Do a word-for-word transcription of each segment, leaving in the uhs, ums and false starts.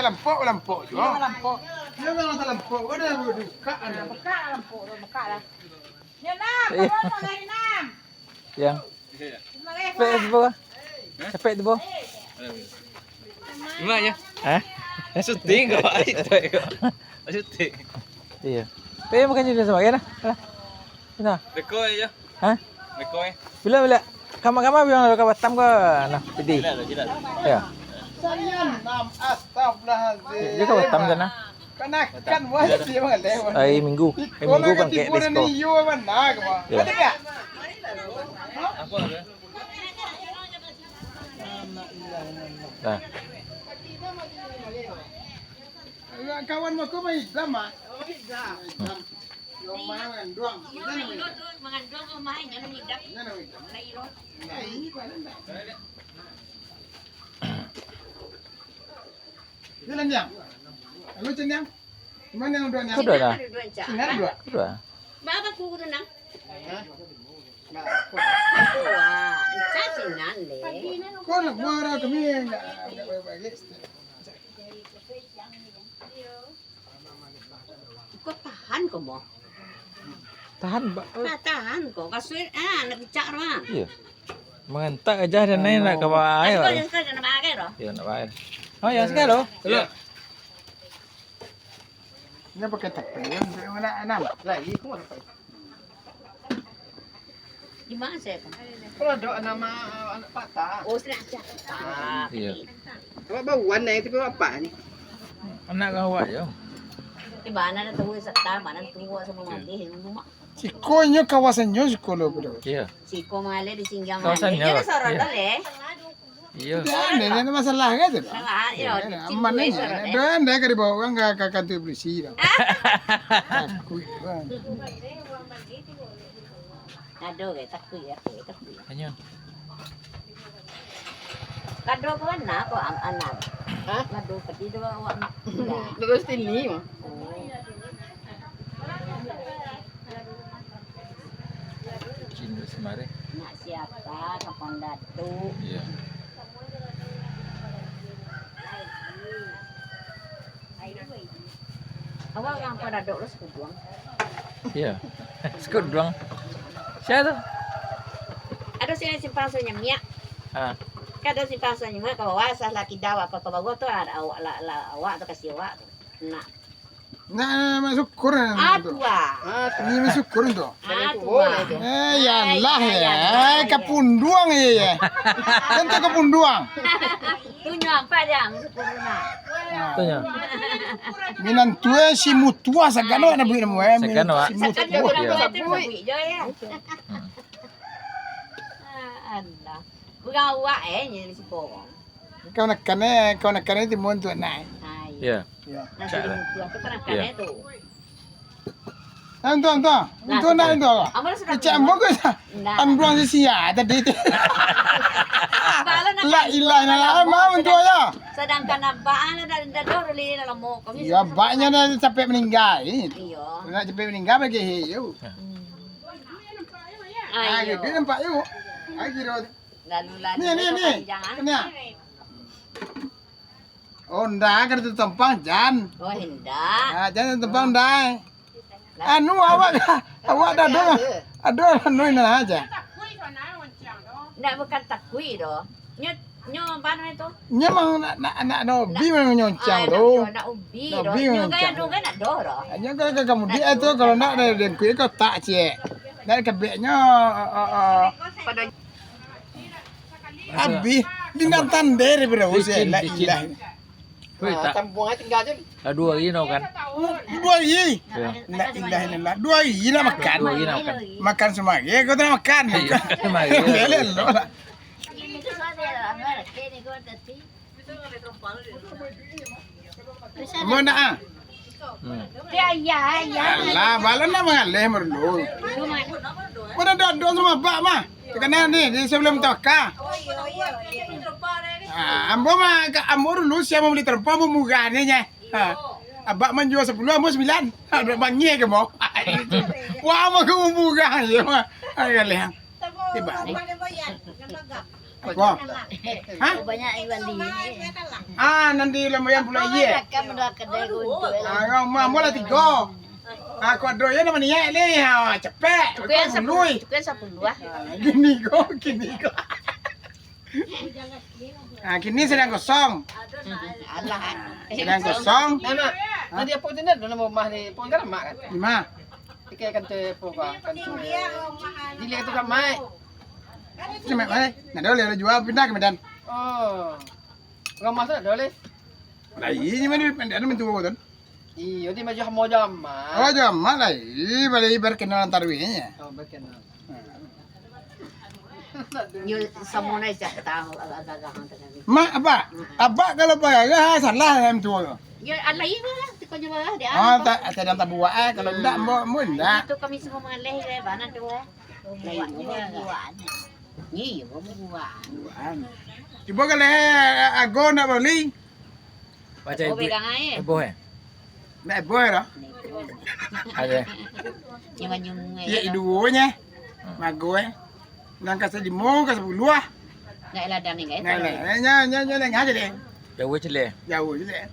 Lampok, lampok juo. Iyo, lampok. Iyo, kalau lampok, ada buka, ada. Buka lampok, buka lah. Yo, Nam, eh, kawan mau dari Nam. Yang Facebook ah. Capek tu, Bo. Gimana ya? Hah? Syuting kok. Syuting. Iyo. Tapi bukan jadi sama kan? Nah. Nah. Deko aja. Hah? Deko eh. Bila, bila? Kama-kama bilang ka Batam ko, nah, pidi. Gila tu, gila tu. Ya. Salian enam, astagfirullahaladzim. Dia ka Batam sana. Kanakan wajib dia mangaleh. Hari Minggu. Hari Minggu kan kayak disko. Iyo, mana ke, Bang? Ya. Ada tak? Apa tu? Nah. Kawan mako main Islam, ah. Main Islam. Yo, manganduang. Iyo, iyo tu, manganduang tu mah, jangan ngidap. Jangan ngidap. Lai roh. Lai, paling tak. Jalan, Jang. Halo, Cen, Jang. Mana yang dua, Jang? Sudah dah. Ada dua, Cak. Sini ada dua. Sudah. Bapa ku tu, Nang. Hah? Wah, Cak Sinan deh. Kau nak marah kami enggak? Enggak baik-baik. Ko tahan ko, Mo. Tahan, ba-, eh. Nah, tahan ko. Kasuik, ah, nak picak tu, ah. Iyo. Mangantak aja dan naik nak ka bawah air. Asiko, asiko, nak bawah air, doh. Iyo, nak bawah air. Oh, ya, asiko, doh. Iyo. Ini pakai tak? Ini mana enam? Lagi, ko mana pakai? Di mana saya tu? Kalau ada nama anak patah. Oh, sudah ada. Ah, iyo. Awak bawa anak itu, bapak ni. Anak awak je. Di mana ada tahu serta, mana tahu semua mandi, rumah. Siko inyo kawasannyo siko lo, bro. Iyo. Siko maleh di singgah maleh. Kawasannyo. Jadi lah, sorot iyo. Lah, leh. Iyo. Tidak ada, tidak ada masalah kan tu? Salah, iyo, iyo, aman aja. Sorot, eh. Dah, dah ka dibawa urang ka, ka kantor polisi dah. Takut kan. Aduh, eh, takut ya, takut, takut. Tanyo. Kado ko anak ko, am-, anak. Hah? Kado padi do awak. Terus ini mah. Oh. Cin tu semare. Nak siapa? Kapan Datuk? Iya. Awak urang Padadok lo Sikuduang. Iya. Sikuduang. Sia tu? Ado si simpang Sungai Minyak. Ha. Kan ado simpang Sungai Minyak ka bawah, sah lah kida awak ka, ka bawah tu, lah, awak lah, lah, awak tu kasi awak tu. Nak. Nak, nak, nak syukur tu. Aduh, ah. Ah, ni bersyukur tu. Ah, tu, ah. Eh, ya Allah, ya. Eh, kapunduang, ya, ya. Tentu kapunduang. Tu nyo apa dia? Syukur nak. Tu nyo. Minantu, eh, si Mutua sagano nak buik namo, eh. Sagano, ah. Si Mutua. Sagano, ya. Buik je, ya. Hmm. Ah, Allah. Urang awak, eh, nyo di siko. Kau nakan, eh, kau nakan, eh, timun tu, nah. Ah, iya. Ya. Ya. Nasi di Mutua tu kan nakan, eh, tu. Antuang, antuang. Antuang ndak, antuang. Ambo sudah. Kecek ambo ke sa-, anduang si sia tadi tu. La ilaha illallah, mau antuang ya. Sedangkan abah lah dah, dah, dah, dah, dah lamo. Iyo, abahnya dah sampai meninggal. Iyo. Nak sampai meninggal bagi he, yo. Hmm. Ah, iyo. Dia nampak yo. Ah, kira. Lalu lah. Ni, ni, ni. Ni. Oh, ndak, kada tatompang, jan. Oh, indak. Ah, jan tatompang, ndai. Lah. Anu, awak, awak dah ada, ada anu ini aja. Ndak, bukan takui doh. Nyo, nyo, apa namanya tu? Nyo mang nak, nak, nak, nak hobi mang nyoncang tu. Ah, nak, nak hobi doh. Nyo kan, nyo kan nak doh doh. Nyo kan, kan, kamu dia tu, kalau nak, nak, nak kuih kotak, cek. Nak kebeknyo, ah, ah, ah. Pada Abih, di nan tandai daripada Hussein, la ilaha. Weh, tak. Tampuang aja tinggal je. Lah, dua hari no kan? Dua hari. Ya. La ilaha illallah. Dua hari nak makan. Dua hari nak makan. Makan semari, kau tak nak makan. Iya, semari. Leleh lo lah. Ambo nak ah. Hmm. Ya, ya, ya. Alah, bala nak mangaleh marulu. Mana ado-ado samo abak mah. Takana ni, di sabalum tawaka. Ah, ambo mah, ka-, ambo dulu sia mambali tarompa, ambo murah ni, nyeh. Ha. Abak manjua sapuluah, ambo sambilan. Ha, duit bangih ka ambo. Wah, ambo ka murah je mah. Ha, galeh. Tiba. Ko. Hah? Banyak yang bali. Ah, nan di Lambayan pulo, iyo. Kan udah kedai guntur. Ah, rumah ambo lah tigo. Ah, ko ado yo nan maniaik ni, ha, capek. Cukup yang sapuluah, cukup yang sapuluah ah. Ah, kini ko, kini ko. Ah, kini sadang kosong. Alah. Sadang kosong. Nah, nah. Hah? Nanti apo tu, nak dalam rumah ni, pun kan mak kan? Di ma? Tikai kantor apo, Pak? Kantor. Dilihat tu kan, Mak. Cuma, eh, ndak ado lai, lah jua pindah ka Medan. Oh. Rumah tu ndak ado lai? Lah, iyo, cuma di Medan mintuo tu. Iyo, di Majuah Mo Jamal. Oh, Jamal lah. Iyo, bali berkenal antar duit nya. Oh, berkenal. Hmm. Nyo samo nai cak tahu agak-agak tadi. Mak, abak? Abak kalau bagagah, salah lah mintuo tu. Yo, alai lah, tu kau nyo bagagah dia. Ah, tak, tak ada tabuak, eh. Kalau ndak, ambo, ambo ndak. Itu kami semua mengalih, eh, bana tu, eh. Lain buah. Iyo, buah. Buah. Cubo kaleh ago ndak bali? Baca ibu. Heboh, eh? Ndak heboh, eh, dah? Ada. Iyo, iduonyo. Mago, eh. Nan ka salimo, ka sapuluah. Ndak ladang ni, guys. Ndak lah. Eh, nya, nya, nya, nya, aja deh. Jauah je leh. Jauah je leh.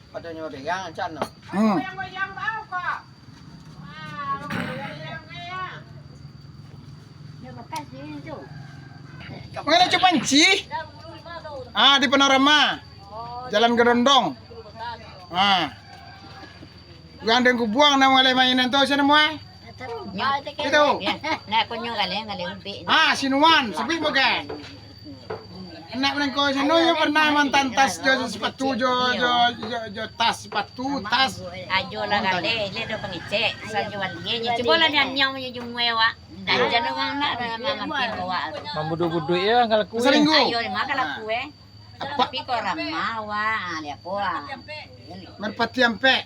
Padanyo bapegang, can no. Hmm. Mangana Cupanci? Ah, di Panorama. Jalan Gedondong. Ah. Urang Dengku Buang nan mangaleh mainan tu, sia namo, eh? Nyo. Itu. Yo, nah, konyo galeh, galeh umpik. Ah, si Nuan, sabuik bukan? Anak nangko sano yo pernah mantan tas jo sepatu jo, jo, jo, jo tas sepatu, tas. Ajo lah galeh, dia dah pangecek, sajo balian. Cubo lah nian nyau nyo jumue awak. Dah jan urang nak, dah mampir awak. Mambuduik-buduik yo, kalau kue. Saminggu. Ayo, lima kalau kue. Apak. Tapi kok ramah awak, ah, lihat po, ah. Merpati ampek.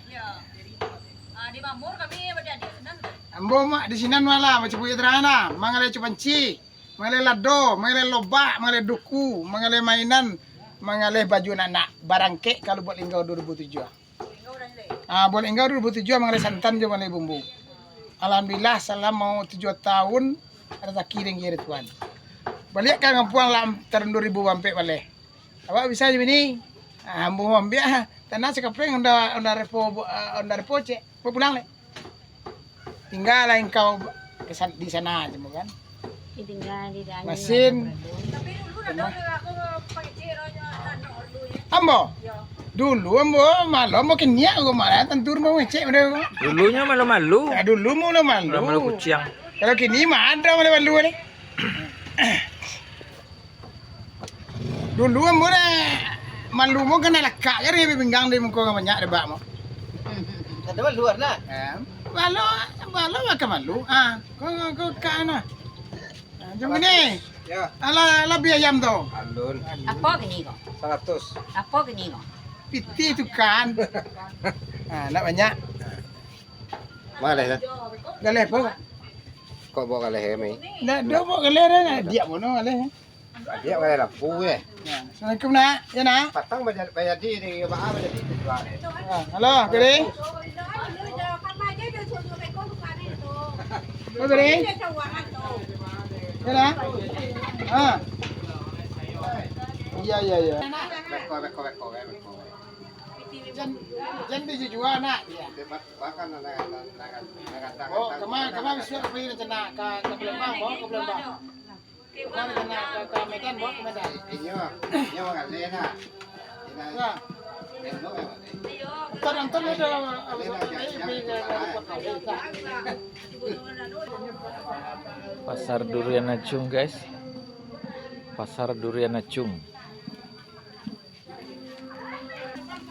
Ambo mak di sinan malah, macam bulik terang lah. Mangaleh Cupanci, mangaleh lado, mangaleh lobak, mangaleh duku, mangaleh mainan, mangaleh baju anak-anak. Barangkek kalau buat linggau dua ribu tujuh. Ah, buat linggau dua ribu tujuh mangaleh santan jo mangaleh bumbu. Alhamdulillah, salamo tujuah tahun, razaki dengki dari Tuhan. Baliak ka kampuang lah tahun dua ribu ampek baleh. Awak bisa jo bini. Ah, ambo ambiak tanah sakapleng Honda, Honda Revo, ah, Honda Revo cek. Ambo pulang leh. Tingga lah engkau kesan-, di sana aja kan. Tingga di dalam. Masin. Ambo. Dulu ambo malu, ambo kiniak ko malah tantu ambo ngecek pada ko. Dulunyo malu-malu. Ya, dulu malu-malu. Malu-malu kuciang. Kalau kini mah ada malu-malu ni. Dulu ambo deh, malu mo kena lakak je di pinggang di muko banyak debak mo. Ada malu lah. Ya, malu, malu makan malu. Ah, ko, ko, ko, ka nah. Ah, jom ni. Ya. Alah, alah, bi ayam tu. Alun. Apo kini ko? Saratus. Apo kini ko? Piti tu kan. Ah, nak banyak. Maleh lah. Galeh apo? Kok bawa galeh kami? Ndak ada bawa galeh dah, nak diak mono galeh. Diak galeh lampu eh. Ya, assalamualaikum nak. Ya nak. Patang bajadi, bajadi ni, ba bajadi tu jual. Ah, halo, Kiri. Halo, Kiri. Ya nak. Ah. Iya, iya, iya. Beko, beko, beko, beko. Jan, jan dijua nak. Iya. Oh, kama, kama bisuak pai rencana ka, ka Palembang, bawa ka Palembang. Kama rencana ka, ka Medan, bawa ka Medan. Inyo, inyo mangaleh nah. Nah. Nonton, nonton ada, apa, pai, pai ka, ka, ka, ka. Pasar Durian Acung, guys. Pasar Durian Acung.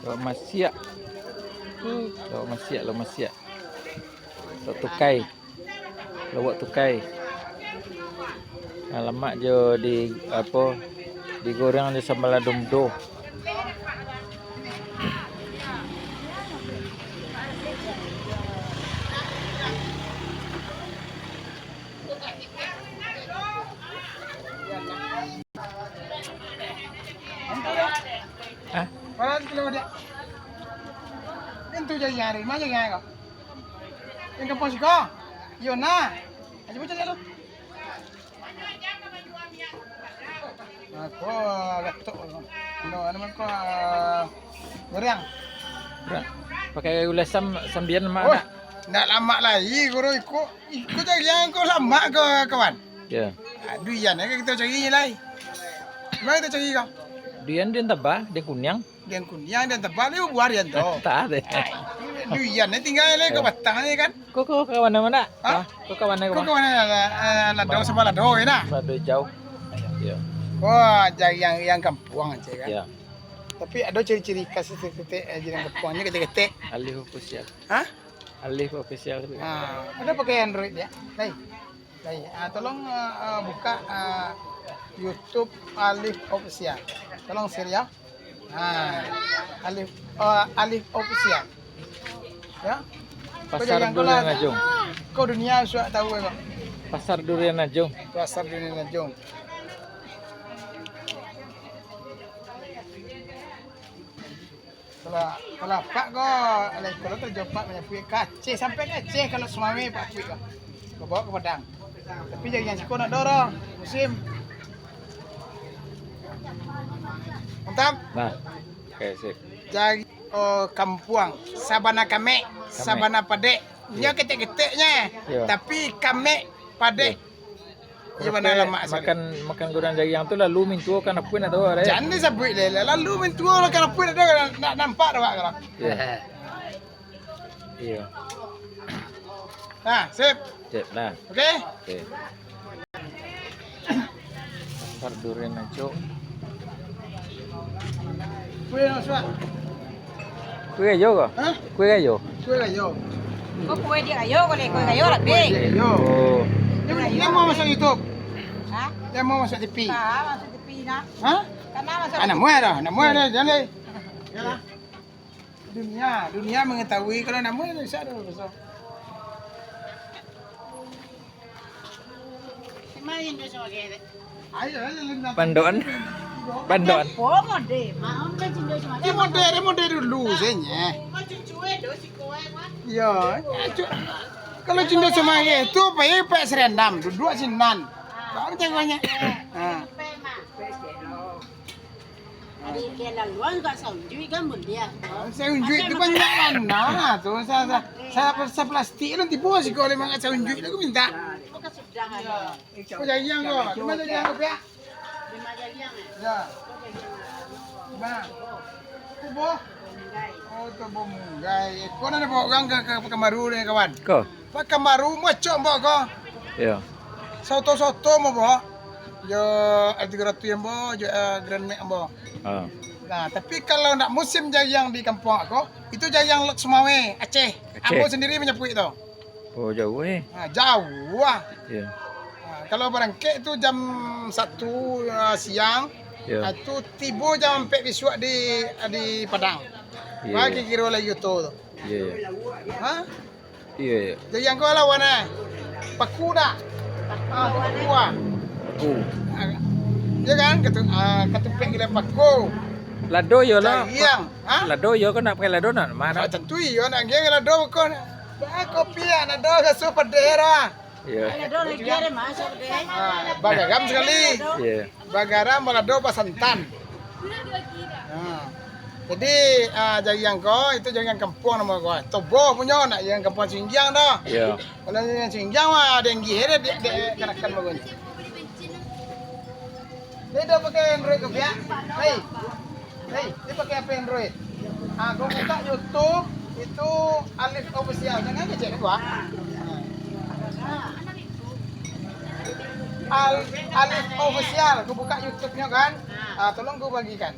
Lok masiak. Lok masiak, lok masiak. Lok tukai. Lok tukai. Nah, lamak jo di, apo, digoreng jo sambal domdo. Hah? Mana tu kalau dia? Pintu jadi hari, mana jadi hari kau? Yang kampung siko? Yo nah. Aja bocor dia tu. Aku gatok. Anu, anu, aku, ah, goreng. Goreng. Pakai gulai asam, sambian, Mak, Oh, nak? Ndak lamak lai, guru, iko, iko cari yang ko lamak ko, kawan. Ya. Ah, duian aja kita cari lai. Mari kita cari ko. Duian, duian taba, duian kuniang. Duian kuniang, duian taba, limo buah duian tu. Tak ada. Ah, duian ni tinggal lai ko batang ni kan. Ko, ko kawan nama nak? Hah? Ko kawan nama? Ko kawan nama, eh, lado sama lado, ya nah? Lado hijau. Iya. Wah, cari yang, yang kampuang aja kan. Iya. Tapi ada ciri-ciri khas titik-titik, eh, jiran kampuang ni ketek-ketek. Alif official. Hah? Alif official tu. Ah, ada pakai Android ya? Baik. Baik. Ah, tolong, ah, ah, buka, ah, YouTube Alif Official. Tolong share ya. Ah, Alif, ah, Alif Official. Ya. Pasar Durian Najong. Kau dunia sudah tahu ya, Bang? Pasar Durian Najong. Pasar Durian Najong. Kalau, kalau apak ko, alai kalau terjopak banyak kuih kacih, sampai kacih kalau sumawai pak kuih ko. Kau bawa ke Padang. Tapi jari yang siko nak dorong, musim. Mantap. Nah, oke, sip. Jari, oh, kampuang, sabana kamek, Kamek. Sabana padek. Nyo Iya. Ketek-keteknya, Iya. Tapi kamek padek. Iya. Iyo, bana lamak sajo. Makan, makan gudang jariang tu lalu mintuo kan apuin atau ada? Jan disabuik lai, lalu mintuo lah kan apuin ada, nak nampak dah, Pak, kalau. Iya. Iya. Nah, sip. Sip, nah. Oke? Oke. Pasar Durian Najong. Kuih yang suap. Kuih gayo ko? Hah? Kuih gayo? Kuih gayo. Ko kuih dia gayo, ko le kuih gayo lah, Pi. Kuih dia gayo. Oh. Dia, dia mau masuk YouTube. Hah? Dia mau masuk T V. Ah, masuk T V nah. Hah? Karena masuk Anak muai dah, anak muai dah, jangan leh. Yalah. Dunia, dunia mengetahui kalau nama dia bisa dah besar. Pandoan. Pandoan. Dia model dulu saja. Iyo, kalau cinta sama dia tu, apa ya, Pak Serendam, duduk sinan. Baru ceweknya. Ha. Adi, kelaluan ka saunjuik kan buliah. Saunjuik tu banyak bana tu. Sa, sa, sa plastik tu tibo siko lima ka saunjuik tu aku minta. Bukan sudah ada. Ko jariang ko. Di ma jariang ko, Piak? Di ma jariang, eh? Ya. Ko jariang. Nah. Tubuh. Oh, tubuh munggai. Ko nak bawa urang ka, ka Pekanbaru ni, kawan. Ko. Pekanbaru macam ambo ko. Iyo. Soto-soto ambo bawa. Jo L tiga ratus ambo, jo, eh, Grand Max ambo. Ha. Nah, tapi kalau nak musim jariang di kampuang ko, itu jariang Lhokseumawe, Aceh. Aceh. Ambo sendiri manyapuik tu. Oh, jauah, eh. Ha, jauah. Iyo. Ha, kalau barangkek tu jam satu, ah, siang, Iyo. Ah, tu tibo jam ampek bisuak di, di Padang. Iyo. Bagi kiro lai oto tu. Iyo, iyo. Ha? Iyo, iyo. Jadi angkau lawan, eh. Paku dak? Ah, paku ah. Paku. Ah, iyo kan? Katu-, ah, katumpek gulai paku. Lado iyo lah. Jariang. Ha? Lado iyo kan nak pakai lado nak mana? Ah, tentu iyo nak geng lado kau. Bah, kopi ah, lado gaso padeh dah. Iyo. Lado lagi ada masuk deh. Ah, bagaram sekali. Iyo. Bagaram balado basantan. Ha. Jadi, ah, jariang ko, itu jariang kampuang namo ko. Toboh punyo, nak jariang kampuang Singgiang dah. Iyo. Kalau jariang Singgiang mah, denggi, dek, dek, kanakan bagus. Ni dah pakai Android ko, Piak? Hei. Hei, ni pakai H P Android. Ah, kau buka YouTube, itu Alif Official. Jangan kecek dulu, ah. Al-, Alif Official, kau buka YouTube-nyo kan? Ah, tolong kau bagikan.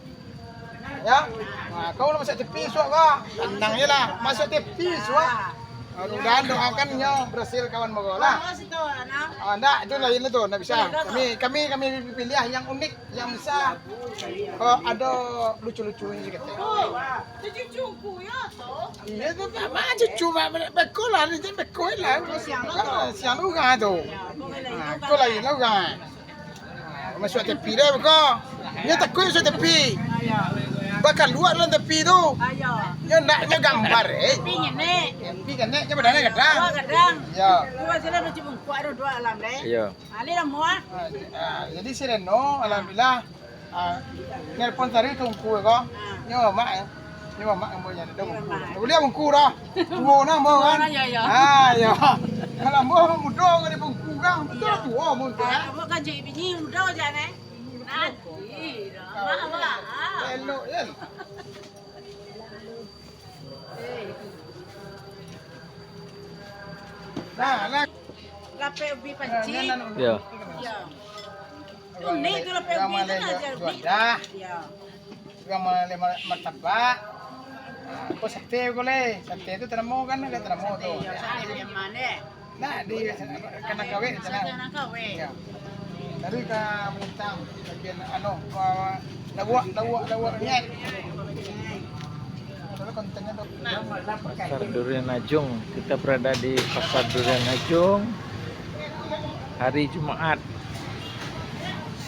Ya? Ah, kau lah masuk T V suak kau. Tenang je lah, masuk T V suak. Ah, mudah-mudahan doakan nyo berhasil kawan bago lah. Ah, ndak, itu lain lah tu, ndak bisa. Kami, kami, kami pilih yang unik, yang bisa, eh, ado lucu-lucu ni sikit. Iyo tu, mak cucu, mak, beko lah, ni jan beko lah. Siang urang tu. Ha, ko lain lah urang. Masuak T V dah beko. Nyo takuik masuak T V. Bakaluak dalam T V tu. Nyo ndak, nyo gambar, eh. T V ngenek. T V ngenek, nyo badan gadang. Awak gadang. Yo. Dua sila dah cibungkuak dah dua alam deh. Iyo. Ali dah muah. Ah, jadi si Reno, alhamdulillah. Ah, nelpon tadi tu ungku ko. Nyo mak, eh. Nyo mak ambo jadi dah ungku. Mak. Boleh ungku dah. Tua nah ambo kan. Ah, ya, ya. Ah, ya. Kalau ambo muda kan dia ungku kan. Betul tua ambo tu, eh. Ambo kan jadi bini muda je, eh. Nanti dah. Mak, mak. Ah. Elok, ya. Nah, nah. Lapeh ubi pancing. Yo. Yo. Unik tu lapeh ubi tu nah, jar unik. Dah. Yo. Juga maleh martabak. Nah, ko sate ko leh. Sate tu tanamo kan, agak tanamo tu. Sate, yo, sate Yaman, eh. Nah, di Kanang Kawek di sana. Kanang Kawek. Ya. Dari ka Muntang, bagian anu, ka Lawak, Lawak, Lawak, ya. Tapi kontennya tu. Pasar Durian Ajung. Kita berada di Pasar Durian Ajung. Hari Jumaat.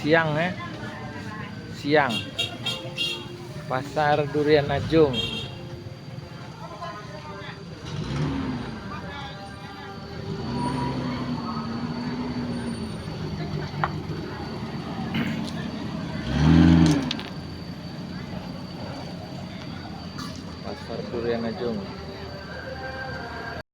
Siang, eh. Siang. Pasar Durian Ajung. Pasar Durian Ajung.